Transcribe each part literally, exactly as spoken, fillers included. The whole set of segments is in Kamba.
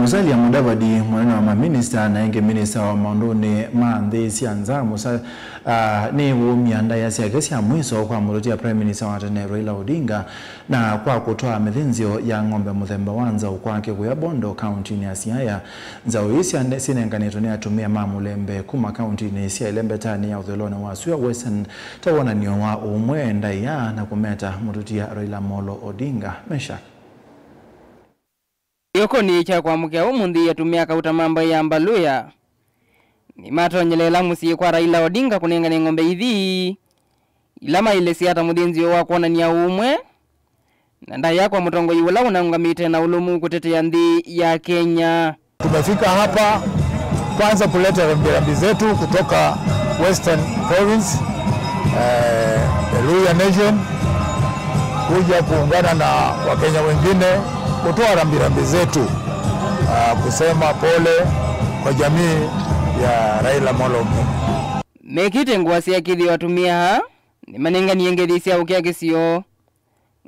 Musalia Mudavadi, mũnene wa maminista na ĩngĩ minista wa maũndũnĩ ma nthĩ sya nza, Musa-, ah, nĩwũmya ndaĩa syake sya mwiso kwa mũtũtia Prime Minister wa tene Raila Odinga na kwa kũtwaa mĩthĩnzĩo ya ng'ombe mũthemba wa nzaũ kwake kũya Bondo, kauntinĩ ya Siaya. Nzaũ ii sya-, sinenganĩtwe nĩ atumĩa ma mũlembe kuma kauntinĩ sya ĩlembetanĩ ya ũthũĩlonĩ wa sua Western ta wonany'o wa ũmwe, ndaĩa na kũmeta mũtũtia Raila Amolo Odinga. Mesha. Kĩokonĩ kya kwamũkĩa ũmũnthĩ, atumĩa kauta ma mbaĩ ya Mbaluya nĩmatonyelela mũsyĩ kwa Raila Odinga kũnengane ng'ombe ithi ila mailesya ta mũthĩnzĩo wa kwonany'a ũmwe na ndaĩa kwa mũtongoi ũla ũnaũngamĩte na ũlũmu kũtetea nthĩ ya Kenya. Tumefika hapa kwanza kuleta rambirambi zetu kutoka Western Province, eh, the Luhya Nation, kuja kuungana na Wakenya wengine kutoa rambirambi zetu, ah, kusema pole kwa jamii ya Raila Amolo Odinga. Mekĩte ngũa sya kĩthĩo, atumĩa aa nĩmanenganie ngethi sya ũkĩa kĩsio,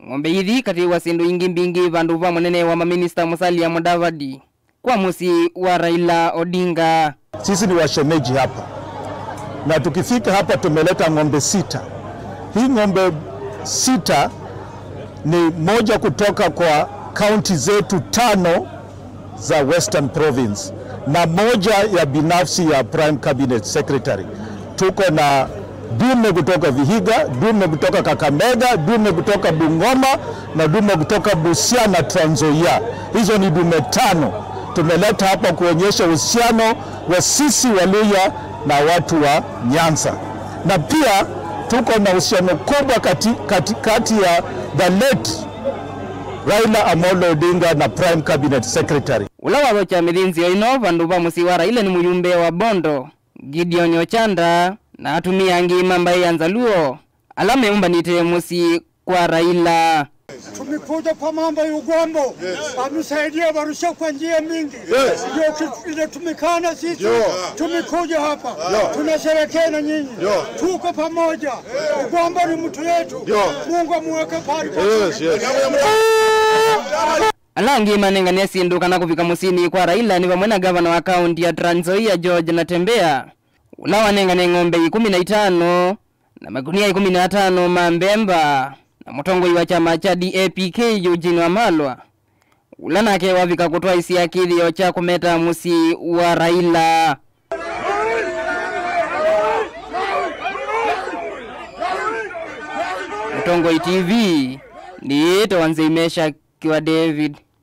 ng'ombe ithi katĩ wa syĩndũ ingĩ mbingĩ vandũ va mũnene wa maminista Musalia Mudavadi kwa mũsyĩ wa Raila Odinga. Sisi ni washemeji hapa na tukifika hapa tumeleta ng'ombe sita. Hii ng'ombe sita ni moja kutoka kwa kaunti zetu tano za Western Province na moja ya binafsi ya Prime Cabinet Secretary. Tuko na dume kutoka Vihiga, dume kutoka Kakamega, dume kutoka Bungoma na dume kutoka Busia na Trans Nzoia. Hizo ni dume tano tumeleta hapa kuonyesha uhusiano wa sisi Waluhya na watu wa Nyanza, na pia tuko na uhusiano kubwa kati, kati, kati ya the late Raila Amolo Odinga na Prime Cabinet Secretary. Ũla wathokya mĩthĩnzĩo ĩno vandũ va mũsyĩ wa Raila nĩ mũyumbe wa Bondo, Gideon Ochanda, na atumĩa angĩ ma mbaĩ ya Nzaluo ala meũmbanĩte mũsyĩ kwa Raila. Tumekuja kwa mambo ya Ugwambo, ametusaidia Barusha kwa njia mingi. Ndio kitu inatumikana sisi. Tumekuja hapa, tunasherehekea na nyinyi. Tuko pamoja. Ugwambo ni mtu yetu. Mungu amuweke pahali pa juu. Ala angĩ manengane syĩndũ kana kũvika mũsyĩnĩ kwa Raila nĩ vamwe na gavana wa kaunti ya Trans Nzoia, George Natembeya, ũla wanengane ng'ombe ikũmi na itano na makunia ikũmi na atano ma mbemba, na mũtongoi wa kyama kya D A P K, Eugene Wamalwa, ũla nake wavika kũtwaĩsya kĩthĩo kya kũmeta mũsyĩ wa Raila. Mũtongoi T V, nĩĩtawa Nzei Mesha Kiwa David.